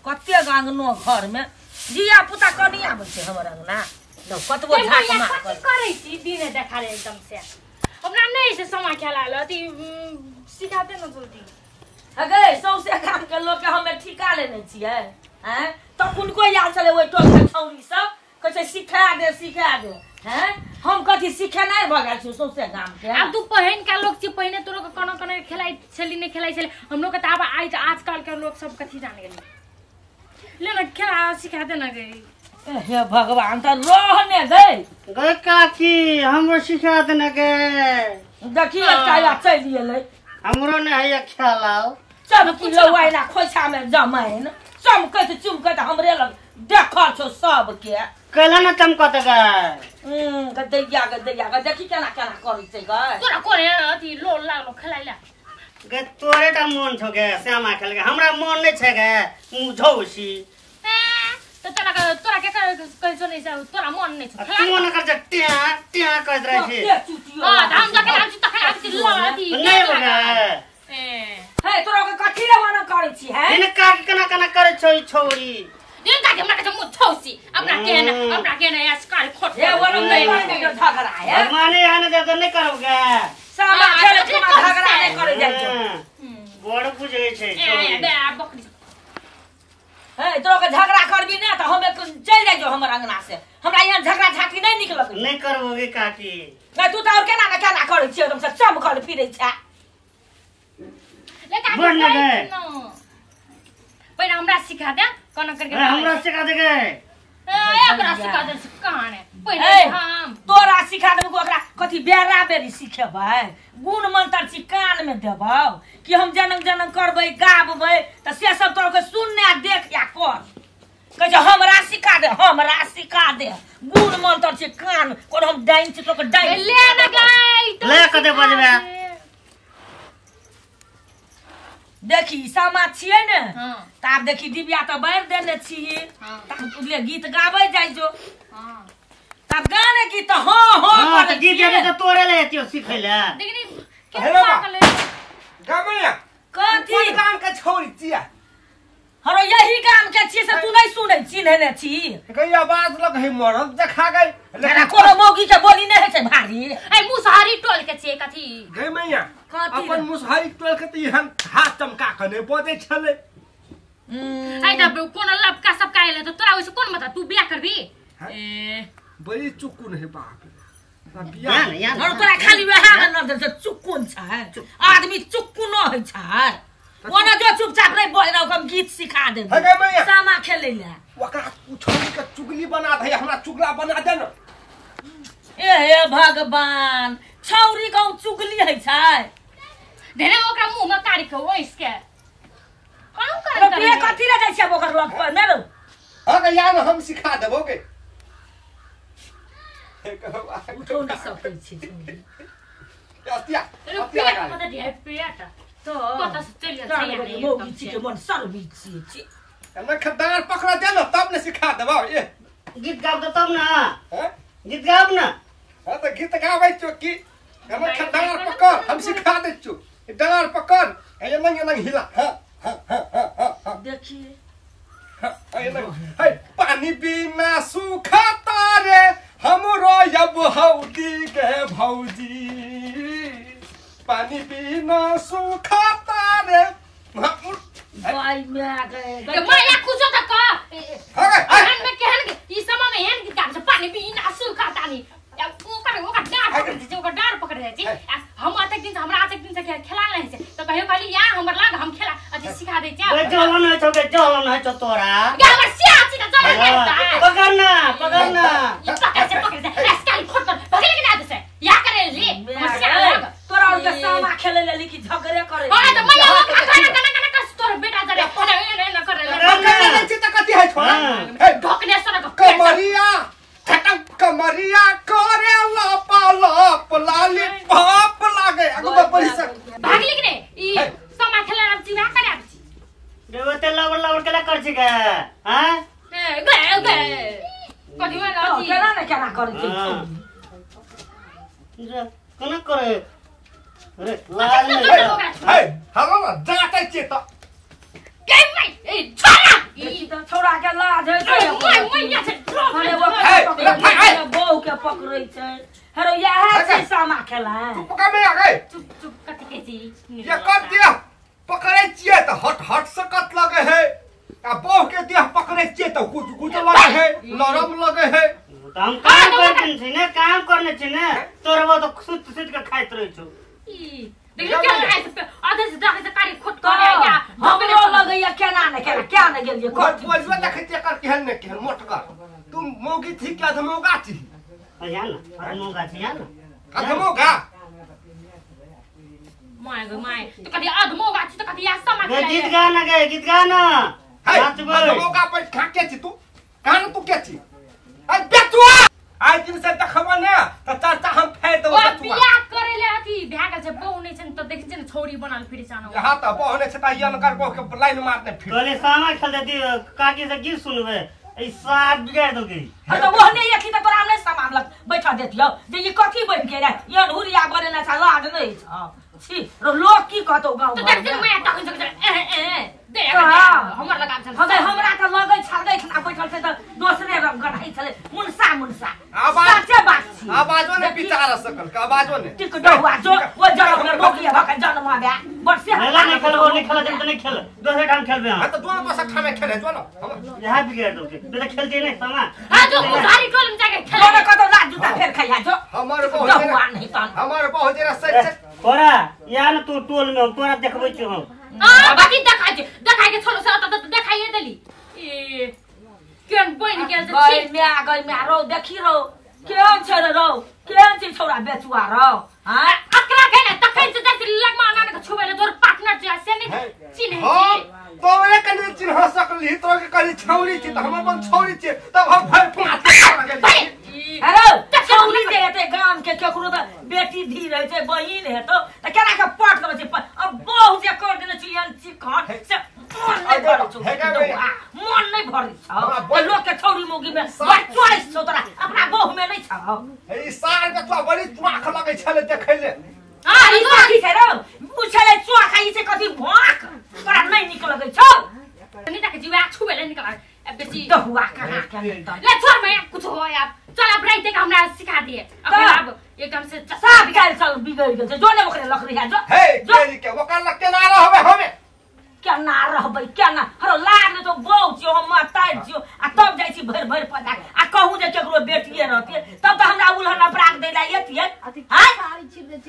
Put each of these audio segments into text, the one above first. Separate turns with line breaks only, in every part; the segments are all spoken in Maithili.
कतेक अंगनो घर में धिया पुता कनी आबै छै हमर अंगना कतबो झाक मार
करै छी दिने देखा रे एकदम से हमरा नहीं से समा खेला ल अथी सिखा दे न जल्दी।
अगे सौसे काम के लोग के हमे ठिका लेने छियै हैं तखन कोई आयल छलै ओइ टोल के छौरी सब कहै छै सिखा दे सिखा दे हैं हम कथी सिखेनाइ भऽ गेल छै सौसे गाम के।
आब तू पहिन का लोग छी पहिने तोरो के कोनो कोनो खेलाइ छली नहीं खेलाइ छली हमरो के त आब आज आजकल के लोग सब कथी जान गेली ले न खेला सिखा दे न गई।
हे भगवान त रहने गई
गई काकी हमरो सिखा दे न गे
देखी एकटा चलि गेलै
हमरो ने हैया खेलाओ
चमकी लौआ ना खोइछा में जमैन चमकैत चुमकैत हमरे लग देखल छौ सबके
कैला न चमकत गे
गदैया गदैया गे देखी केना केना करै छै गे
तोरा कोने अथी लोल लागलो खेलाइ ला
गे तोरे टा मोन छौ गे श्यामा खेल गे हमरा मोन नै छै गे झौसी
त तोरा तोरा के कहै छौ नै छै तोरा मोन नै छौ
तू न कर जे ट्या ट्या कहैत रहै छी।
हां त हम जखन आबै छी तखन आबै छी लोल अथी
नै गे
ए
हे तोरा के कथी रे मना करै छी हैं
इन काकी केना केना करै छौ ई छौरी
दिन काकी हमरा के मुँह छौसी अपना के न अपना के न यास कर खोट
हे वरम नै करै झगड़ा है
भगवाने आने दे त नै करब गे
सामा खेले झगड़ा नै करै जाइ छौ
बड़ बुझै छै
ए बे बकरी
हे तोरा के झगड़ा करबी ना त हम चलि जाइ जो हमर अंगना से हमरा यहाँ झगड़ा झाकी नै निक लगै
नै करबो गे काकी
नै तू त और केना न केना करै छियै एकदम से चमकल फिरै छै
ले काकी पहिने हमरा सिखा दे कोना करके
हमरा सिखा दे गे
ए ओकरा सिखा दे कहां ने पहिने हम
तोरा सिखा देबो ओकरा कथी बेरा बेरी सिखेबै गुण मंत्र छी कान में देबौ कि हम जनक जनक करबै गाबबै त से सब तोरा के सुनने देख या कर कहै छै हमरा सिखा दे हमरा सिखा दे गुण मंत्र छी कान कोन हम डाइन छी तोरा के डाइन
ले न गई
ले कते बजबे
देखी सामा छियै ने त आब देखी डिबिया त बारि देने छियै तब ले गीत गाबै जाइ जो तब गाने गीत हां हां
त गीत जेबे त तोरे ले एतियो सिखै ले
देखनी के पागल
गमैया
कथी
कोन गाम के छौरी छियै
हरो यही गाम के छियै से तू नै सुनै छी ने छी
गई आवाज लग है मरद देखा गई
लेकिन कोनो मौगी के बोली नै है छै भारी
ए मुसहरी टोल के छियै कथी
गई मैया अपन मुसहरी टोल के त एहन हाथ चमका के नै बजै छलै
ए त कोनो लपका सबका आइले त तोरा ओइसे कोन मतलब तू बियाह करबी ए
बड़ी चुकुन है बाप रे बियाह
और तोरा खाली वएह न दे चुकुन छै आदमी चुकुन होइ छै ओना जो चुपचाप नहीं बोल रहा हम गीत सिखा देब सामा खेलै ले
ओकरा छौरी के चुगली बना दे हमरा चुगला बना दे न
ए हे भगवान छौरी गाँव चुगली है छै
धेने ओकरा मुंह में कारी के ओइस के कोन कर
रे कथी रे जाइ छै ओकर लग पर ने रो
अगे यार हम सिखा देबो के
उठो नहीं सकै छी
अतिया
अतिया कत ढेर पेट
तो
कत से चलि जाइ
मौगी छी के मन सरबी छी छी
एना खदार पकड़ा दे न तब ने सिखा देबो ए
गीत गाब त तब न
हैं
गीत गाब न
हां त गीत गाबै छो की एना खदार पकड़ हम सिखा दै छु डार पकड़ ए नंग नंग हिला हां हां हां हां
देखिए
हे पानी बिना सूखता रे हमरो अब हौदी के भौजी पानी बिना सूखता रे
भाई मैं गए
के माया खुजो त का एहन में केहन ई समय में एहन गीत गाबै छै पानी बिना सूखता नी ओकर ओकर डार पकड़ छै ओकर डार पकड़ जाइ छै हम अतेक दिन से हमरा अतेक दिन से खेला नहीं छै त कहियो कहली या हमर लाग हम खेला अथी सिखा दै छै
गे जलन है छौ गे जलन है छौ तोरा
गे हमर सिया छी त जलन है
पकड़ ना पकड़ ना
ई पकड़ छै पकड़ छै एसकाल खोट कर भगले के ना दे से या करे ली हमर सिया लाग
तोरा और के सामा खेले लेली कि झगड़े करे
हां त मैया ओ खाना खाना खाना कर तोर बेटा जरे एना एना एना करे
पकड़ ले छी त कथी है छोरा हे
ढोकने सनक
कमरिया कमरिया करे लपा लप लाली पाप लागे अगो बड़ी से
भागली कि नै ई समा खेला आब छी वा करे आब छी
रे ओते लवर लवर केला कर छी गे हां
ए गे गे कथि में अथी
केना ने केना करै छै
जे कोना करे रे लाल
हे हम जातै छी त
गे my ए छोरा
लाज है छै
मैया छै
अरे वो बहू के पकड़ै छै हरो यह छै सामा खेला
तू पकड़ में आ गए
चुप चुप कथि के छी
ये कर दिया पकड़ै छियै त हट हट सकत लगे है आ बहू के देह पकड़ै छियै त कुछ कुछ लगे है नरम लगे है।
त हम काम करने छी ने काम करने छी ने तोर वो त सुत सुत के खाइत रहै छौ।
ई देखियो केना आइ आधे से जाके कारी खोट कर या
हमरो लगैया केना ने केना क्या ने गेलियै
कत बोलबे देखै छियै कर केहन ने केहन मोटगर तुम मौगी थी क्या धमोगा थी
या ना अधमोगा छी या ना
अधमोगा
my go my तो कथि अधमोगा छी त कथि या समा
गीत गाना गे गीत गाना
है अधमोगा पर खा के छी तू कान तू के छी अरे बेचुआ आइ दिन से देखबो ने त चर्चा हम फेर देबो बेचुआ
बियाह करे ले अथी भए गेल छै बहु नै छै त देखै छै ने छौरी बनल फिरे छानो
हां त बहु नै छै त यन कर बहु के लाइन मारने फिर
कहले सामा खेल दे काकी से गीत सुनबे ई साफ बिगाड़ देलकै।
हां त ओहने एखी त तोरा नै सामान लग बैठा देतियौ जे ई कथी बन के रे यन हुरिया बनेने छ लाज नै छ छी रो लोग की कहतौ गांव
त देख दिन मैं तखन से ए ए दे हमर लगा छल
हगे हमरा त लगै छल खना बैठल छै त दोसरे रंग गढ़ै छले मुनसा मुनसा
आवाज
साचे बात छी
आवाजो ने विचार सकल के आवाजो ने
टिक डहुआ जो ओ जरम में रोकिया भक जन्म आबे बरसे
मेला नहीं खेलबो नहीं खेला जब त नहीं खेल दोसरे ठाम खेलबे
हां त दोनो दोसर ठाम खेले जो न हम
यहां बिगाड़ देलकै बेटा खेलते नहीं सामा
हां जो उधारी टोल में जाके खेल
तोरे कतौ लाज जुता फेर खैया जो
हमर बहु
डहुआ नहीं तन
हमर बहु जरा सच सच
तोरा या न तू टोल में हम तोरा देखबै छी हम
आ बाकी देखा छै देखा के छोलो से त देखाइए देली ए केन बइन गेल छै
गई म्या गई म्या रो देखी रो केहन छै रे रो केहन छै छौड़ा बेचुआ रो हां
अकरा के ने तखन से जाय लगमा नान के छुबै ले तोर पार्टनर छै से नै चिन्है
छी तोरे कने चिन्ह सकली तोरे के कहली छौरी छी त हमर बन छौरी छी तब हम भर फाट गेली।
अरे छौरी जे हेतै गाम के केकरो त बेटी धी रहै छै बहिन हेतौ त केना के पट देबै छै अब बहु जे कर देने छी एहन चिकन से मन नै भरै छौ मन नै भरै छौ लोक के छौरी मोगी में बड़ चॉइस छौ तोरा अपना बहु में नै छौ।
ई सार के तो बड़ी चुआख लगै छले देखै ले
आ ई कथी छै रौ पूछले चुआख ई छै कथी भोंक तोरा नै नीक लगै छौ
नहीं तक जीवा छुबे ले निकल अब बेसी
दहुआ कहाँ के नहीं
ले छोड़ मैं कुछ हो अब चल अब रात के हमरा सिखा दिए अब एकदम से
साफ काल चल बिगड़ गेल छै जो ने ओकरे लकड़ी है जो
हे केरी के ओकर लग केना रहबे हमे
केना रहबै केना हरो लाग तो बहु छियो हम मातार छियो आ तब जाइ छी भरि भरि पदा आ कहू जे केकरो बेटिए रहतिए तब त हमरा उलहन अपराग दै ला एतिए हां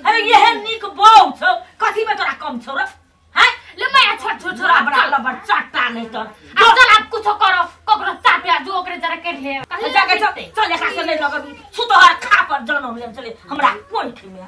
अरे येहे नीक बहु छौ कथी में तोरा कम छौ रे हां
ले मैं छोड़ छोड़
छोरा बड़ा लबर चट्टा नहीं तर
अब चल आप कुछ करो ककरो चापया जो ओकरे जरा कर ले
जाके चल चल एकरा से नहीं लगबी छुतहर खा पर जनम लेम चले हमरा कोई में